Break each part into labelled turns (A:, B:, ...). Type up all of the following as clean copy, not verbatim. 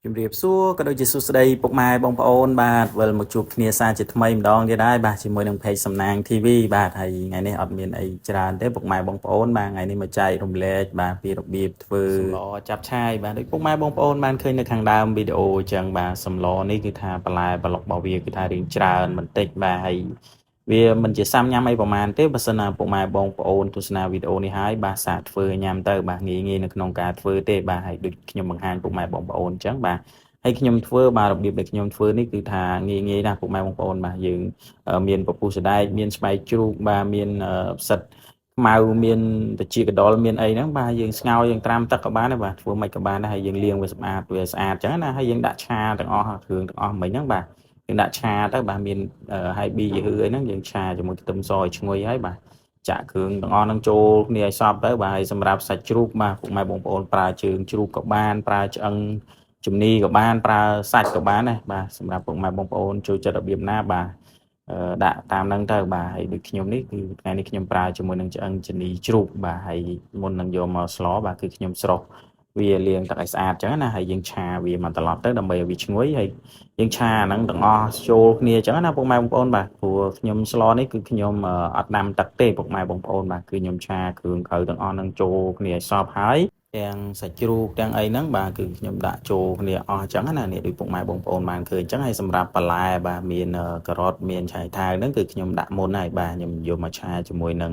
A: ជំរាបសួរក៏ដូចជាសួស្តីពុកម៉ែបងប្អូនបាទវិលមកជួបគ្នាសាជាថ្មីម្ដងទៀតហើយបាទជាមួយនឹង Page សំណាង TV បាទហើយថ្ងៃនេះអត់មានអីច្រើនទេពុកម៉ែបងប្អូនបាទថ្ងៃនេះមកចែករំលែកបាទពីរបៀបធ្វើសម្លចាប់ឆាយបាទដូចពុកម៉ែបងប្អូនបានឃើញនៅខាងដើមវីដេអូអញ្ចឹងបាទសម្លនេះគឺថាបន្លែប្លុករបស់វាគឺថារៀងច្រើនបន្តិចបាទហើយវាមិនជាសាំញ៉ាំអីប្រហែលទេបើសិនណាពុកម៉ែបងប្អូនទស្សនាវីដេអូនេះហើយបាទសាកធ្វើញ៉ាំទៅបាទងាយងាយនៅក្នុងការធ្វើទេបាទហើយដូចខ្ញុំបង្ហាញពុកម៉ែបងប្អូនអញ្ចឹងបាទហើយខ្ញុំធ្វើបាទរបៀបដែលខ្ញុំធ្វើនេះគឺថាងាយងាយណាស់ពុកម៉ែបងប្អូនបាទយើងមានពពុះសណ្ដែកមានស្បែកជ្រូកបាទមានផ្សិតខ្មៅមានត្រចៀកកណ្ដុរមានអីហ្នឹងបាទយើងស្ងោរយើងត្រាំទឹកក៏បានដែរបាទធ្វើមិនក៏បានដែរហើយយើងលាងវាសម្អាតវាស្អាតអញ្ចឹងណាហើយយើងដាក់ឆាទាំងអស់គ្រឿងទាំងអស់មិញហ្នឹងបាទយើងដាក់ឆាទៅបាទមានហើយប៊ីជាហឺអីហ្នឹងយើងឆាជាមួយខ្ទឹមសឲ្យឈ្ងុយហើយបាទចាក់គ្រឿងទាំងអស់ហ្នឹងចូលគ្នាឲ្យសព្វទៅបាទហើយសម្រាប់សាច់ជ្រូកបាទពុកម៉ែបងប្អូនប្រើជើងជ្រូកក៏បានប្រើឆ្អឹងជំនីក៏បានប្រើសាច់ក៏បានដែរបាទសម្រាប់ពុកម៉ែបងប្អូនចូលចិត្តរបៀបណាបាទដាក់តាមហ្នឹងទៅបាទហើយដូចខ្ញុំនេះគឺថ្ងៃនេះខ្ញុំប្រើជាមួយនឹងឆ្អឹងជំនីជ្រូកបាទហើយមុននឹងយកមកស្លបាទគឺខ្ញុំស្រុះវាលាងទឹកឲ្យស្អាតអញ្ចឹងណាហើយយើងឆាវាមកត្រឡប់ទៅដើម្បីឲ្យវាឈ្ងុយហើយយើងឆាហ្នឹងទាំងអស់ចូលគ្នាអញ្ចឹងណាពុកម៉ែបងប្អូនបាទព្រោះខ្ញុំស្លនេះគឺខ្ញុំអត់ដាំទឹកទេពុកម៉ែបងប្អូនបាទគឺខ្ញុំឆាគ្រឿងក្រៅទាំងអស់ហ្នឹងចូលគ្នាឲ្យសព្វហើយទាំងសាច់ជ្រូកទាំងអីហ្នឹងបាទគឺខ្ញុំដាក់ចូលគ្នាអស់អញ្ចឹងណានេះដូចពុកម៉ែបងប្អូនបានឃើញអញ្ចឹងហើយសម្រាប់បន្លែបាទមានការ៉ុតមានឆៃថាវហ្នឹងគឺខ្ញុំដាក់មុនហើយបាទខ្ញុំយកមកឆាជាមួយនឹង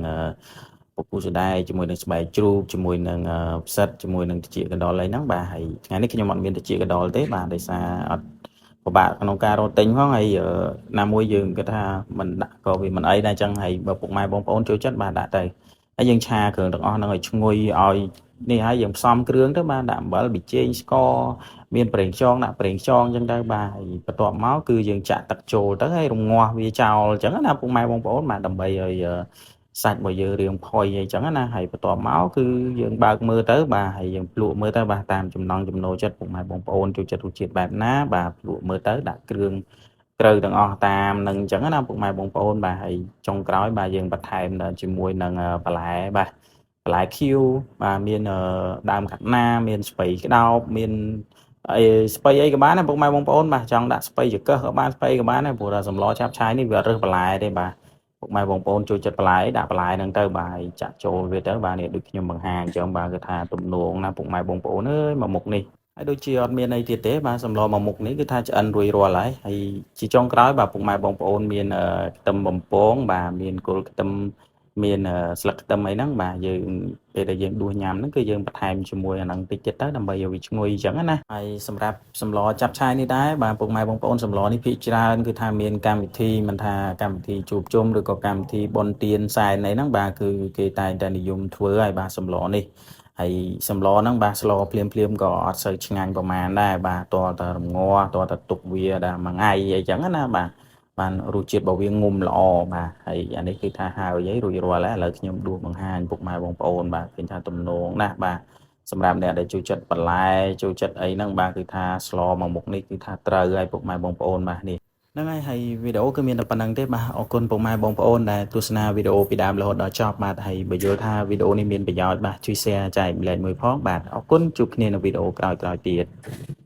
A: ពពុះសណ្ដែកជាមួយនឹងស្បែកជ្រូកជាមួយនឹងផ្សិតជាមួយនឹងត្រចៀកកណ្ដុរអីហ្នឹងបាទហើយថ្ងៃនេះខ្ញុំអត់មានត្រចៀកកណ្ដុរទេបាទដោយសារអត់ពិបាកក្នុងការរកទិញផងហើយណាមួយយើងគិតថាមិនដាក់ក៏វាមិនអីដែរអញ្ចឹងហើយបើពុកម៉ែបងប្អូនចូលចិត្តបាទដាក់ទៅហើយយើងឆាគ្រឿងទាំងអស់ហ្នឹងឲ្យឈ្ងុយឲ្យនេះហើយយើងផ្សំគ្រឿងទៅបាទដាក់អំបិលប៊ីចេងស្ករមានប្រេងខ្យងដាក់ប្រេងខ្យងអញ្ចឹងទៅបាទហើយបន្ទាប់មកគឺយើងចាក់ទឹកចូលទៅហើយរងាស់វាចោលអញ្ចឹងណាពុកម៉ែបងប្អូនបាទដើម្បីឲ្យសាច់របស់យើងរៀងផុយអីចឹងណាហើយបន្ទាប់មកគឺយើងបើកមើលទៅបាទហើយយើងភ្លក់មើលទៅបាទតាមចំណង់ចំណូលចិត្តពុកម៉ែបងប្អូនចូលចិត្តរសជាតិបែបណាបាទភ្លក់មើលទៅដាក់គ្រឿងត្រូវទាំងអស់តាមនឹងអញ្ចឹងណាពុកម៉ែបងប្អូនបាទហើយចុងក្រោយបាទយើងបន្ថែមដល់ជាមួយនឹងបន្លែបាទបន្លែខៀវបាទមានដើមខាត់ណាមានស្ពៃក្តោបមានអីស្ពៃអីក៏បានដែរពុកម៉ែបងប្អូនបាទចង់ដាក់ស្ពៃចង្កឹះក៏បានស្ពៃក៏បានដែរព្រោះថាសម្លចាប់ឆាយនេះវាអត់រើសបន្លែទេបាទពុកម៉ែបងប្អូនចូលចិត្តបន្លែដាក់បន្លែហ្នឹងទៅបាទហើយចាក់ចូលវាទៅបាទនេះដូចខ្ញុំបង្ហាញអញ្ចឹងបាទគឺថាទំនងណាពុកម៉ែបងប្អូនអើយមកមុខនេះហើយដូចជាអត់មានអីទៀតទេបាទសម្លមកមុខនេះគឺថាឆ្អិនរួចរាល់ហើយហើយជាចុងក្រោយបាទពុកម៉ែបងប្អូនមានខ្ទឹមបំពងបាទមានគល់ខ្ទឹមមានស្លឹកខ្ទឹមអីហ្នឹងបាទយើងពេលដែលយើងដួសញ៉ាំហ្នឹងគឺយើងបន្ថែមជាមួយអាហ្នឹងតិចទៀតទៅដើម្បីឲ្យវាឈ្ងុយអញ្ចឹងណាហើយសម្រាប់សម្លចាប់ឆាយនេះដែរបាទពុកម៉ែបងប្អូនសម្លនេះភាគច្រើនគឺថាមានកម្មវិធីមិនថាកម្មវិធីជួបជុំឬក៏កម្មវិធីបុណ្យទានសែនអីហ្នឹងបាទគឺគេតែងតែនិយមធ្វើហើយបាទសម្លនេះហើយសម្លហ្នឹងបាទស្លភ្លាមភ្លាមក៏អត់សូវឆ្ងាញ់ប្រហែលដែរបាទតើតែរងាស់តើតែទុកវាដល់មួយថ្ងៃអីចឹងណាបាទបានរសជាតិរបស់វាងុំល្អបាទហើយអានេះគឺថាហើយហើយរួចរាល់ហើយឥឡូវខ្ញុំដួសបង្ហាញពុកម៉ែបងប្អូនបាទឃើញថាទំនងណាស់បាទសម្រាប់អ្នកដែលចូលចិត្តបន្លែចូលចិត្តអីហ្នឹងបាទគឺថាស្លមកមុខនេះគឺថាត្រូវហើយពុកម៉ែបងប្អូនបាទនេះហ្នឹងហើយហើយវីដេអូគឺមានតែប៉ុណ្្នឹងទេបាទអរគុណពុកម៉ែបងប្អូនដែលទស្សនាវីដេអូពីដើមរហូតដល់ចប់បាទហើយបើយល់ថាវីដេអូនេះមានប្រយោជន៍បាទជួយ share ចែករំលែកមួយផងបាទអរគុណជួបគ្នានៅវីដេអូក្រោយៗទៀត។